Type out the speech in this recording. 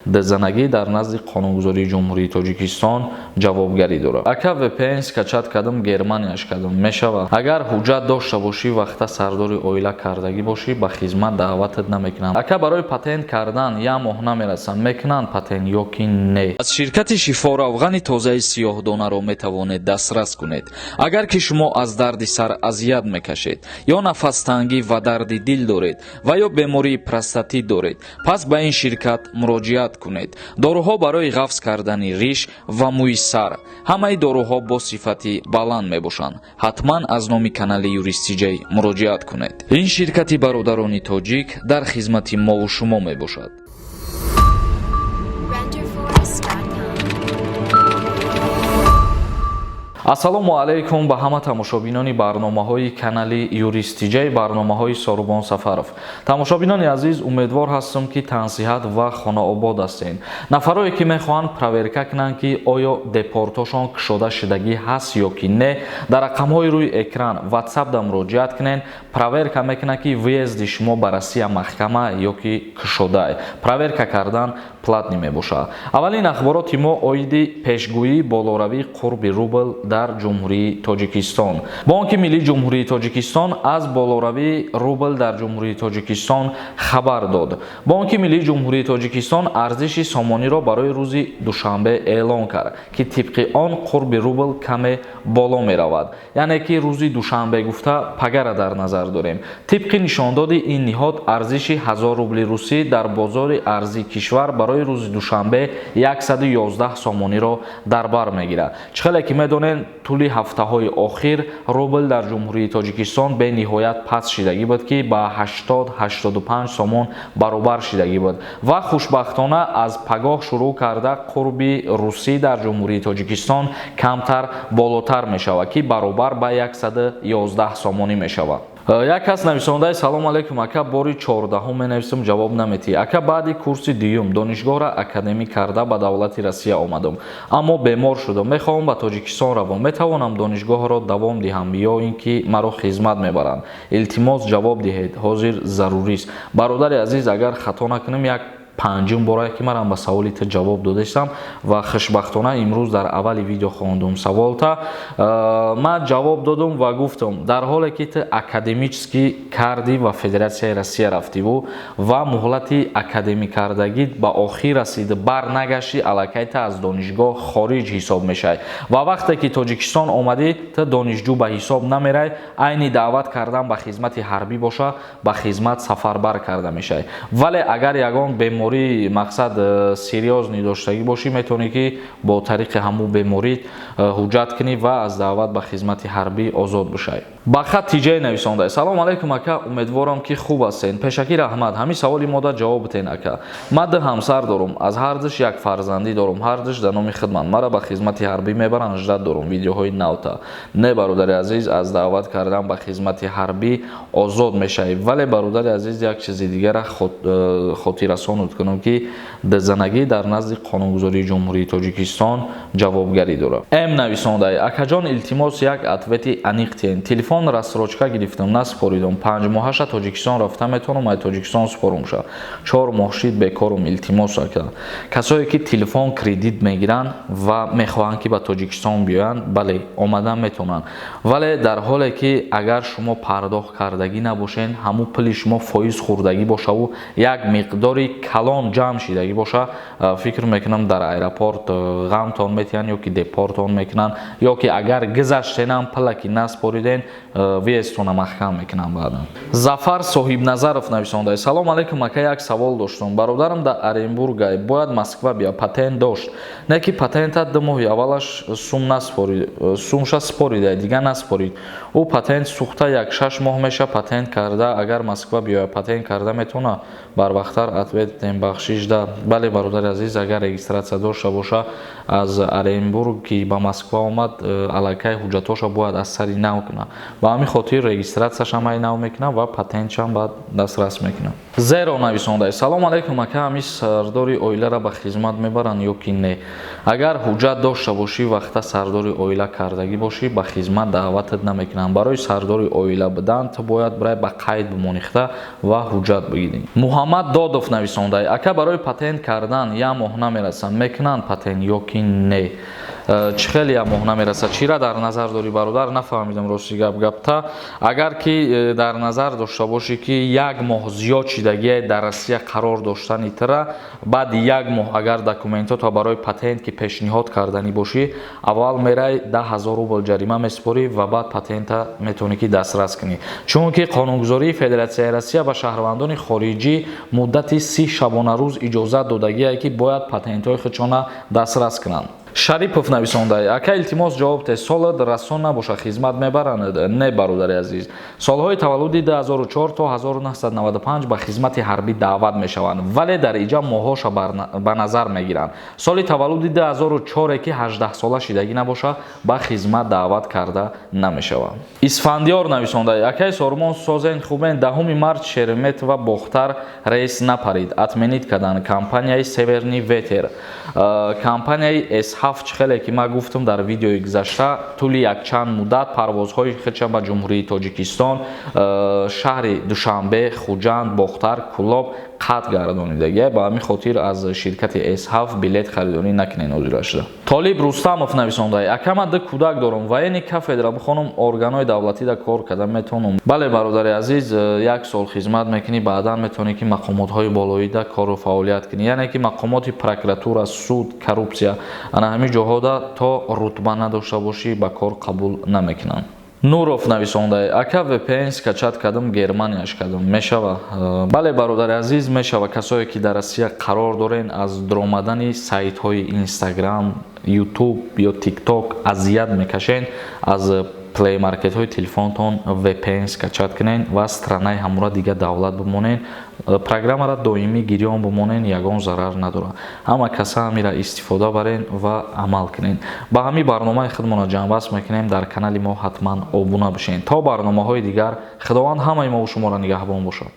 Дизанагӣ дар назди қонунгузории Ҷумҳурии Тоҷикистон ҷавобгарӣ дорад. Ака, VPN скачать кардам, Германияш кардам, мешавад? Агар ҳуҷҷат дошта бошӣ, вақта сардори оила кардагӣ бошӣ, ба хизмат даъватат намекунанд. Ака, барои патент кардан як моҳ намерасам, мекунанд патент ё ки не? Аз ширкати Шифо равғани тозаи сиёҳдонаро метавонед дастрас кунед. Агар ки шумо аз дарди сар азият мекашед ё нафастангӣ ва дарди дил доред ва ё бемории простатит доред, пас ба ин ширкат муроҷиат кунед. Доруҳо барои ғафз кардани риш ва мӯи сар, ҳамаи доруҳо бо сифати баланд мебошанд. Ҳатман аз номи канали Юристиҷай муроҷиат кунед. Ин ширкати бародарони тоҷик дар хизмати мову шумо мебошад. Renderforest.com. Ассалому алайкум ба ҳама тамошобинони барномаҳои канали Юристиҷаи, барномаҳои Сорубон Сафаров. Тамошобинони азиз, умедвор ҳастам, ки тансиҳат ва хонаобод ҳастед. Нафарое ки мехоҳанд проверка кунанд, ки оё депортошон кушода шудагӣ ҳаст ё ки не, дар рақамҳои рӯи экран Ватсапда муроҷиат кунед. Проверка мекунад, ки въезди шумо ба Россия маҳкама ё ки кушодае. Проверка кардан платный мебошад. Аввалин ахбороти мо оиди пешгӯии болоравии қурби рубл дар Ҷумҳурии Тоҷикистон. Бонки миллии Ҷумҳурии Тоҷикистон аз болоравии рубл дар Ҷумҳурии Тоҷикистон хабар дод. Бонки миллии Ҷумҳурии Тоҷикистон арзиши сомониро барои рӯзи душанбе эълон кард, ки тибқи он қурби рубл каме боло меравад, яъне ки рӯзи душанбе гуфта пагара дар назар дорем. Тибқи нишондоди ин ниҳод, арзиши 1000 рубли русӣ дар бозори арзии кишвар барои рӯзи душанбе 111 сомониро дар бар мегирад. Чӣ хеле ки медонем, тӯли ҳафтаҳои охир рубл дар Ҷумҳурии Тоҷикистон бениҳоят паст шидагӣ буд, ки ба 80-85 сомон баробар шидагӣ буд, ва хушбахтона аз пагоҳ шурӯъ карда қурби русӣ дар Ҷумҳурии Тоҷикистон камтар болотар мешавад, ки баробар ба 111 сомонӣ мешавад. Як кас нависондаи: «Салом алейкум, ака, бори 14-ҳум менависам, ҷавоб наметиҳӣ. Ака, баъди курси дуюм донишгоҳра академӣ карда ба давлати Россия омадам, аммо бемор шудам, мехоҳам ба Тоҷикистон равам. Метавонам донишгоҳро давом диҳам ё ин ки маро хизмат мебаранд? Илтимос, ҷавоб диҳед, ҳозир зарурист». Бародари азиз, агар хато накунам, як панҷум борае ки манам ба саволи ту ҷавоб додастам ва хушбахтона имрӯз дар аввали видео хондум саволта. Ман ҷавоб додум ва гуфтам, дар ҳоле ки ту академический кардӣ ва Федератсияи Россия рафтиву ва муҳлати академӣ кардагӣ ба охир расиди, бар нагаштӣ, аллакай ту аз донишгоҳ хориҷ ҳисоб мешавӣ ва вақте ки Тоҷикистон омадӣ, ту донишҷӯ ба ҳисоб намерай. Айни даъват кардан ба хизмати ҳарбӣ боша, ба хизмат сафарбар карда мешавӣ. Вале агар ягон бемории, мақсад, серьёзный доштагӣ бошӣ, метавонӣ ки бо тариқи ҳамун беморӣ ҳуҷҷат кунӣ ва аз даъват ба хизмати ҳарбӣ озод бишавӣ. Ба хат тиҷае нависонда: «Салом алайкум, ака, умедворам, ки хуб ҳастен. Пешакӣ раҳмат, ҳамин саволи мода ҷавоб битен. Ака, ман ду ҳамсар дорум, аз ҳардуш як фарзандӣ дорум, ҳардуш дар номи хидмат. Мара ба хизмати ҳарбӣ мебаранд? Ждать дорум видеоҳои навта». Не, бародари азиз, аз даъват кардан ба хизмати ҳарбӣ озод мешавӣ. Вале, бародари азиз, як чизи дигара хотиррасонут кунам, ки дизанагӣ дар назди қонунгузории Ҷумҳурии Тоҷикистон ҷавобгарӣ дорад. М нависондаи: «Акаҷон, илтимос, як ответи аниқ тиҳен. Телефон рассрочка гирифтам, насупоридам. 5 моҳаша Тоҷикистон рафта метавонам, ай Тоҷикистон супорумша? 4 моҳ шид, бекорум. Илтимос, ака». Касое ки телефон кредит мегиранд ва мехоҳанд, ки ба Тоҷикистон биёянд, бале, омадан метавонанд, вале дар ҳоле ки агар шумо пардохт кардагӣ набошед, ҳамун пули шумо фоиз хӯрдагӣ бошаву як миқдори калон ҷамъ шидагӣ боша, фикр мекунам, дар аэропорт ғамтон метиҳанд ё ки депортон мекунанд, ё ки агар гузаштенам, пула ки наспориден, въездтона маҳкам мекунанд баъдан. Зафар Соҳибназаров нависонда: «Салом алейкум, ака, як савол доштум. Бародарам дар Оренбургай, бояд Москва бия, патент дошт, не ки патента 2 моҳи аввалаш сум наспорид, сумша спорида, дигар наспорид. Ӯ патент сӯхта, як 6 моҳ меша. Патент карда агар Москва биёяд, патент карда метавона? Барвақттар ответ дем, бахшиш да». Бале, бародари азиз, агар регистрация дошта боша, аз Оренбург ки ба Москва омад, аллакай ҳуҷҷатҳоша бояд аз сари нав кунад. Ба ҳамин хотир регистрация шам ай нав мекунам ва патентшам баъд дастрас мекунам. Зеро нависонда: «Салом алайкум, ака, ҳамин сардори оиларо ба хизмат мебаранд ё ки не?» Агар ҳуҷҷат дошта бошӣ, вақта сардори оила кардагӣ бошӣ, ба хизмат даъватат намекунанд. Барои сардори оила будан ту бояд бирай ба қайд бимонихта ва ҳуҷҷат бигирӣ. Муҳаммад Додов нависонда: «Ака, барои патент кардан як моҳ намерасам, мекунанд патент ё ки не?» Чӣ хеле як моҳ намерасад? Чира дар назар дорӣ, бародар? Нафаҳмидам, рости гап гапта. Агар ки дар назар дошта бошӣ, ки як моҳ зиёд шидагие дар Россия қарор доштани тира, баъди як моҳ агар документото барои патент ки пешниҳод карданӣ бошӣ, аввал мерай 10 000 рубл ҷарима месупорӣ ва баъд патента метавонӣ ки дастрас кунӣ, чунки қонунгузории Федератсияи Россия ба шаҳрвандони хориҷӣ муддати 30 шабонарӯз иҷозат додагие, ки бояд патентҳои худшона дастрас кунанд. Шарипов нависонда: «Ака, илтимос, ҷавоб те, солат расон набоша, хизмат мебаранд?» Не, бародари азиз, солҳои таваллуди 2004 то 1995 ба хизмати ҳарбӣ даъват мешаванд, вале дар иҷа моҳҳоша ба назар мегиранд. Соли таваллуди 2004, ки 18 сола шидагӣ набоша, ба хизмат даъват карда намешавад. Исфандиёр нависонда: «Акай Сормон, созен, хубен? 10 март Шереметьево Бохтар рейс напарид, отменить кардан компанияи Северный ветер, компанияи С7. Чӣ хеле ки ман гуфтам дар видеои гузашта, тӯли якчанд муддат парвозҳои худша ба Ҷумҳурии Тоҷикистон, шаҳри Душанбе, Хуҷанд, Бохтар, Кӯлоб қатъ гардонидагия. Ба ҳамин хотир аз ширкати С7 билет харидорӣ накунед ҳозирашда. Толиб Рустамов нависонда: «Ака, ман ду кӯдак дорам, военный кафедра бихонам, органҳои давлатида кор карда метавонам?» Бале, бародари азиз, як сол хизмат мекунӣ, баъдан метавонӣ ки мақомотҳои болоида кору фаъолият кунӣ, яъне ки мақомоти прокуратура, суд, коррупсия, ана ҳамин ҷоҳода то рутба надошта бошӣ, ба кор қабул намекунанд. Нуров нависонда: «Ака, VPN скачать кардам, Германияш кардам, мешава?» Бале, бародари азиз, мешава. Касое ки дар Россия қарор дорен, аз дуромадани сайтҳои Инстаграм, Ютуб ё Тикток азият мекашен, аз Play Маркетҳои телефонтон VPN скачать кунен ва страна и ҳамура дигар давлат бимонен, программаро доимӣ гирён бимонен, ягон зарар надорад. Ҳама каса ҳамира истифода барен ва амал кунен. Ба ҳамин барномаи худмонро ҷамъбаст мекунем. Дар канали мо ҳатман обуна бишед. То барномаҳои дигар, Худованд ҳамаи мову шуморо нигаҳбон бошад.